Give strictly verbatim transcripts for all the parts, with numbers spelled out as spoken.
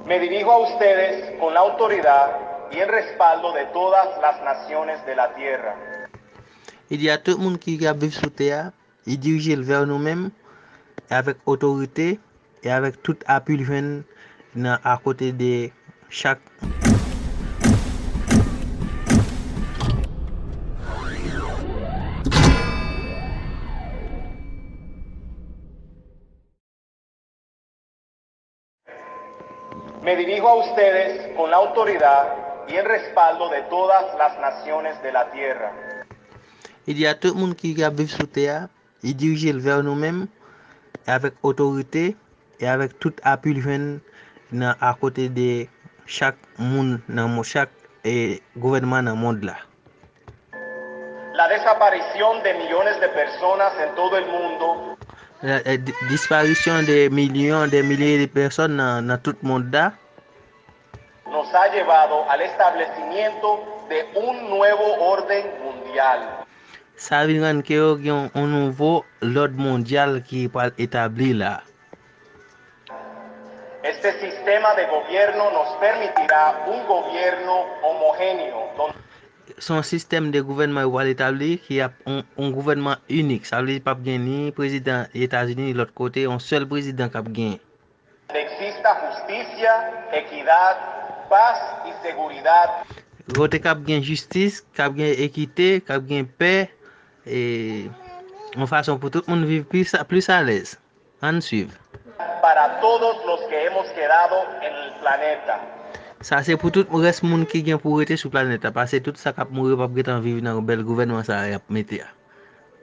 Me dirijo a ustedes con la autoridad y el respaldo de todas las naciones de la tierra. Li di a tout moun ki, ki ap viv sou tè a, li dirije l vè nou menm, e avèk otorite, e avèk tout apui l jwenn nan, akote de chak. Me dirijo a ustedes con la autoridad y el respaldo de todas las naciones de la tierra. Li di a tout moun ki, ki ap viv sou tè a, li dirije l vè nou menm, e avèk otorite, e avèk tout apui l jwenn nan, akote de chak moun nan mo-, chak, e, gouvènman nan mond la. La desaparición de millones de personas en todo el mundo. La, eh, di-, disparisyon de milyon, de milye de pèsòn nan, nan tout mond la. Nos ha llevado al establecimiento de un nuevo orden mundial. Sa vin rann ke yo gen yon, yon nouvo lòd mondyal ki pral etabli la. Este sistema de gobierno nos permitirá un gobierno homogéneo, donde Se yon sistèm de gouvènman yo pral etabli ki ap yon, yon gouvènman inik. Sa vle di p ap gen ni prezidan Etazini ni lòt kote, yon sèl prezidan k ap genyen. Exista justicia, equidad, paz y seguridad. Kote k ap gen jistis, k ap gen ekite, k ap gen pè, e yon fason pou tout moun viv plis, plis alèz. Ann swiv. Para todos los que hemos quedado en el planeta. Sa se pou tout rès moun ki gen pou rete sou planèt la, paske tout sa k ap mouri p ap gentan viv nan bèl gouvènman sa a y ap mete a.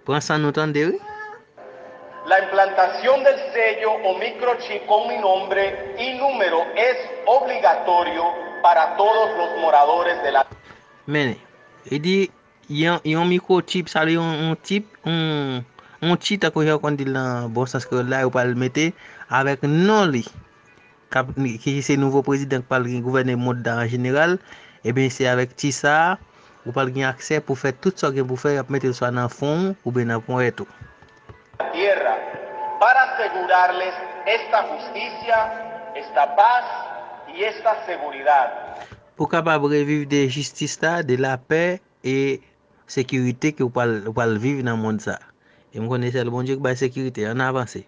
Pran san nou tande, wi. La implantación del sello o microchip con mi nombre y número es obligatorio para todos los moradores de la. Men, li di, yon, yon mikwochip, sa vle yon, yon chip, yon, yon chip, tankou jan yo konn di l nan bon sans kreyòl la, yo pral mete avèk non li, k ap, ki se nouvo prezidan k pral gouvène mond la an jeneral, ebyen, se avèk chip sa a, ou pral gen aksè pou fè tout sa w gen pou fè, y ap mete l swa nan fwon w oubyen nan ponyèt ou. Tierra, para asegurarles esta justicia, esta paz y esta seguridad. Pou kapab reviv de jistis la, de lapè, e sekirite ke w pral, w pral viv nan mond sa. E m konnen sèl Bondye k bay sekirite. Ann avanse.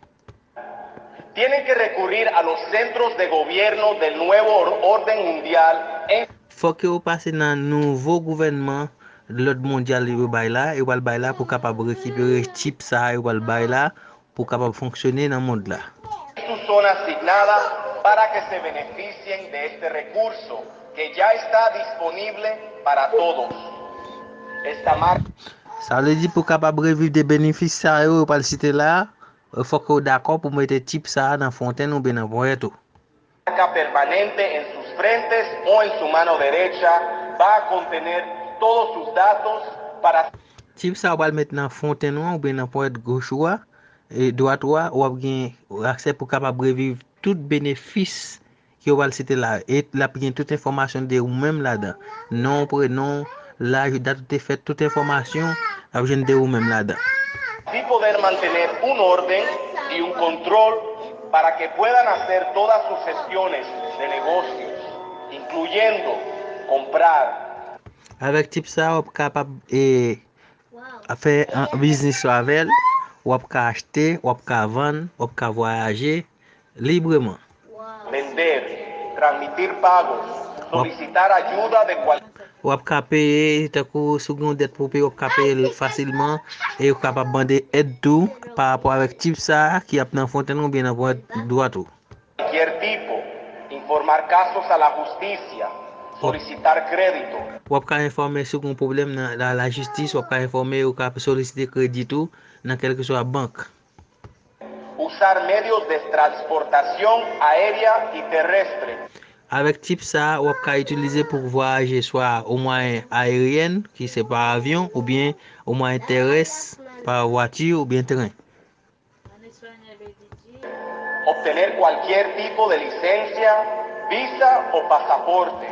Tienen que recurrir a los centros de gobierno del nuevo or-, orden mundial en Fòk yo pase nan nouvo gouvènman lòd mondyal yo bay la, yo pral bay la pou kapab rekipere chip sa a yo pral bay la, pou kapab fonksyone nan mond la. Su zona asignada para que se beneficien de este recurso que ya está disponible para todos. Esta mar- Sa vle di pou kapab reviv de benefis sa yo, yo pral site la, fòk yo dakò pou mete chip sa a nan fontenn oubyen nan ponyèt ou. Marca permanente en sus frentes o en su mano derecha va a contener todos sus datos para Chip sa a w pral met nan fontenn ou an oubyen nan ponyèt goch ou a, e dwat ou a, w ap gen aksè pou kapab reviv tout benefis ke w pral site la. E l ap gen tout enfòmasyon de ou menm ladan. Non, prenon, laj, dat ou te fèt, tout enfòmasyon, l ap jwenn de ou menm ladan. Así poder mantener un orden y un control para que puedan hacer todas sus gestiones de negocios, incluyendo comprar. Avèk chip sa a, w ap kapab, e, fè, e, biznis ou avè l, w ap ka achte, w ap ka vann, w ap ka vwayaje libreman. Vender, transmitir pagos, solicitar ayuda de cual- W ap ka peye, tankou si w gen yon dèt pou w peye, w ap ka peye l fasilman, e w kapab mande èd tou pa rapò avèk chip sa a ki ap nan fontenn ou oubyen nan ponyèt dwat ou. Cualquier tipo, informar casos a la justicia, solicitar crédito. W ap ka enfòme si w gen yon pwoblèm nan la, lajistis, w ap ka enfòme, w ka solisite kredi tou nan kèlkeswa bank. Usar medios de transportación aérea y terrestre. Avèk chip sa a, w ap ka itilize pou vwayaje swa o mwayen aeryèn, ki se pa avyon, oubyen o mwayen terès, pa vwati oubyen tren. Obtener cualquier tipo de licencia, visa o pasaporte.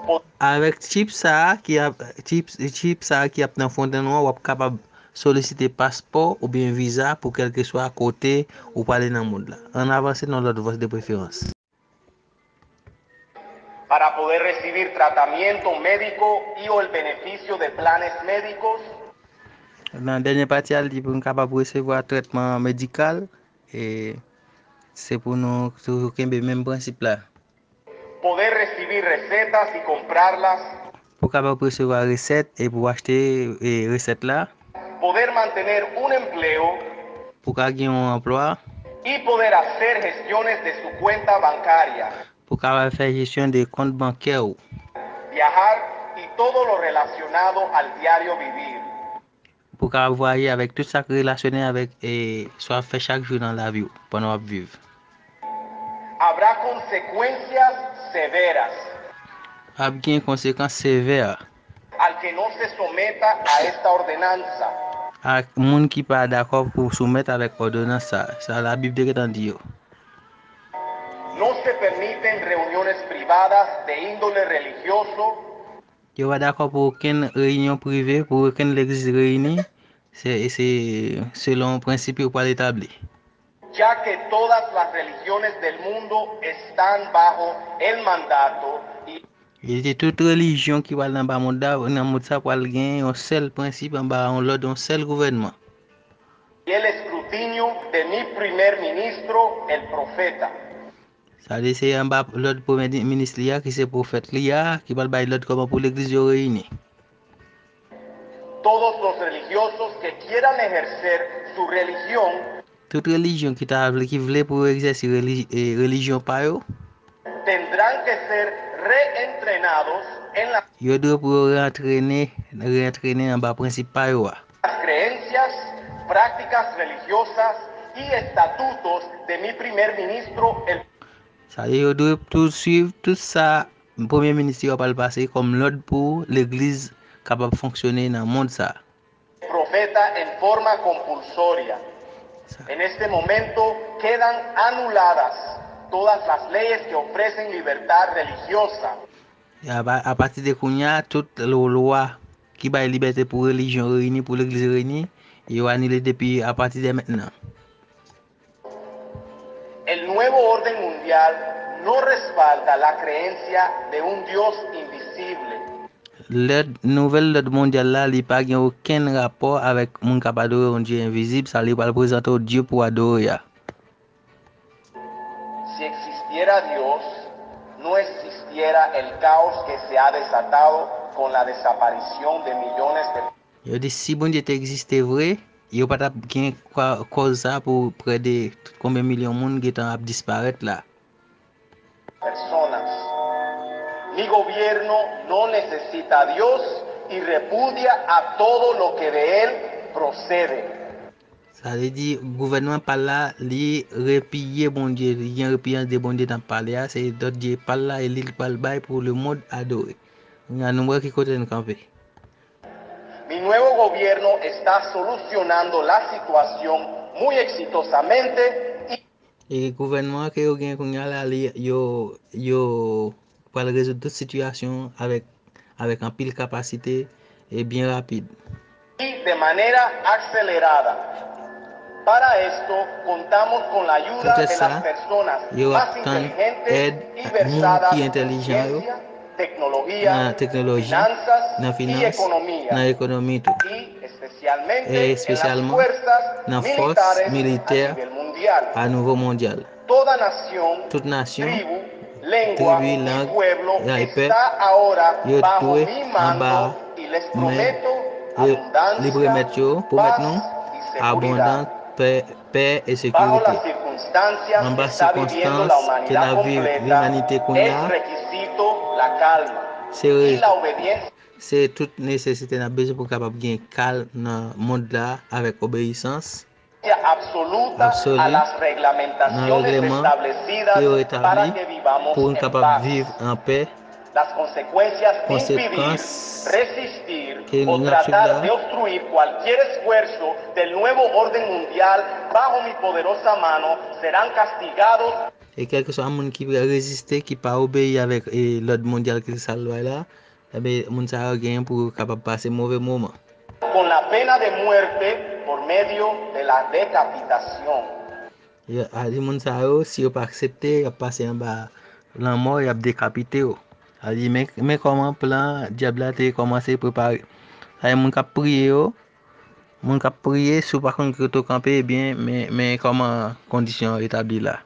Po- Avèk chip sa a ki ap, chip, chip sa a ki ap nan fontenn ou an, w ap kapab solisite paspò oubyen viza pou kèlkeswa kote ou prale nan mond la. Ann avanse nan lòt vòs de preferans. Para poder recibir tratamiento médico y o el beneficio de planes médicos. Nan dènye pati a, li di pou n kapab resevwa trètman medikal, e se pou nou toujou kenbe menm prensip la. Poder recibir recetas y comprarlas. Pou w kapab resevwa resèt e pou w achte e, resèt la. Poder mantener un empleo. Pou w ka gen yon anplwa. Y poder hacer gestiones de su cuenta bancaria. Pou w kapab fè jesyon de kont bankè w. Viajar y todo lo relacionado al diario vivir. Pou w kapab vwayaje avèk tout sa k relasyone avèk e, sa w ap fè chak jou nan lavi w pandan w ap viv. Habrá consecuencias severas. Ap gen konsekans sevè. Al que no se someta a esta ordenanza. Ak moun ki pa dakò pou soumèt avèk òdonans sa, sa Labib te gentan di yo. No se permiten reuniones privadas de índole religioso. Yo pa dakò pou okenn reyinyon prive, pou okenn legliz reyini, se se selon prensip yo pral etabli. Ya que todas las religiones del mundo están bajo el mandato y E se tout relijyon ki pral anba mond la, nan mond sa pral gen yon sèl prensip, anba yon lòd, yon sèl gouvènman. Y el escrutinio de mi primer ministro, el profeta. Sa vle di se anba lòd premye minis li a, ki se pwofèt li a, ki pral bay lòd kòman pou legliz yo reyini. Todos los religiosos que quieran ejercer su religión Tout relijyon ki ta vle, ki vle pou yo egzèse reli- e, relijyon pa yo, tendrán que ser reentrenados en la yo dwe pou yo reantrene, reantrene anba prensip pa yo a. Las creencias, prácticas religiosas y estatutos de mi primer ministro, el Sa vle di yo dwe tou swiv tout sa premye minis yo pral pase kòm lòd pou legliz kapab fonksyone nan mond sa. Profeta en forma compulsoria. En este momento quedan anuladas todas las leyes que ofrecen libertad religiosa. Apati de kounye a, tout lwa ki bay libète pou relijyon reyini, pou legliz reyini, yo anile depi apati de mentnan. El nuevo orden mundial no respalda la creencia de un Dios invisible. Lòd, nouvèl lòd mondyal la, li pa gen okenn rapò avèk moun k ap adore yon Dye envizib, sa li pral prezante w Dye pou w adore a. Si existiera Dios, no existiera el caos que se ha desatado con la desaparición de millones de Yo di si Bondye te egziste vre, yo pa t ap gen kòz sa pou prè de konbyen milyon moun gentan ap disparèt la. Personas. Mi gobierno no necesita a Dios y repudia a todo lo que de él procede. Sa vle di gouvènman pa l la, li repiye Bondye, li gen repiyans de Bondye n ap pale a, se lòd Dye pa l la e li l pral bay pou lemonn adore. Kounye a nou wè ki kote n kanpe. Mi nuevo gobierno está solucionando la situación muy exitosamente y E gouvènman ke yo gen kounye a la, li, yo, yo pral rezoud tout sitiyasyon avèk, avèk anpil kapasite e byen rapid. y de manera acelerada. Para esto contamos con la ayuda de las personas más inteligentes y versadas en ciencia, tecnología, finanzas y economía, y especialmente en las fuerzas militares a nivel mundial. Toda nación, tribu, lengua y pueblo está ahora bajo mi mando y les prometo abundancia, paz y seguridad. Bajo las circunstancias que está viviendo la humanidad completa, es requisito la calma y la obediencia. Se tout nesesite n ap bezwen pou n kapab gen kalm nan mond la avèk obeyisans absoluta a las reglamentaciones establecidas para que vivamos en paz. Las consecuencias de impedir, resistir o tratar de obstruir cualquier esfuerzo del nuevo orden mundial bajo mi poderosa mano serán castigados. E kèlkeswa moun ki reziste, ki pa obeyi avèk e, lòd mondyal ke Kris al bay la, ebyen, moun sa yo genyen pou yo kapab pase move moman. Con la pena de muerte por medio de la decapitación. Yo, a di moun sa yo, si yo pa aksepte, y ap pase anba lanmò, y ap dekapite yo. Sa vle di, men, men kòman plan dyab la te kòmanse prepare. Sa vle di, moun k ap priye yo, moun k ap priye, si w pa konn kote w kanpe, ebyen, men, men kòman kondisyon etabli la.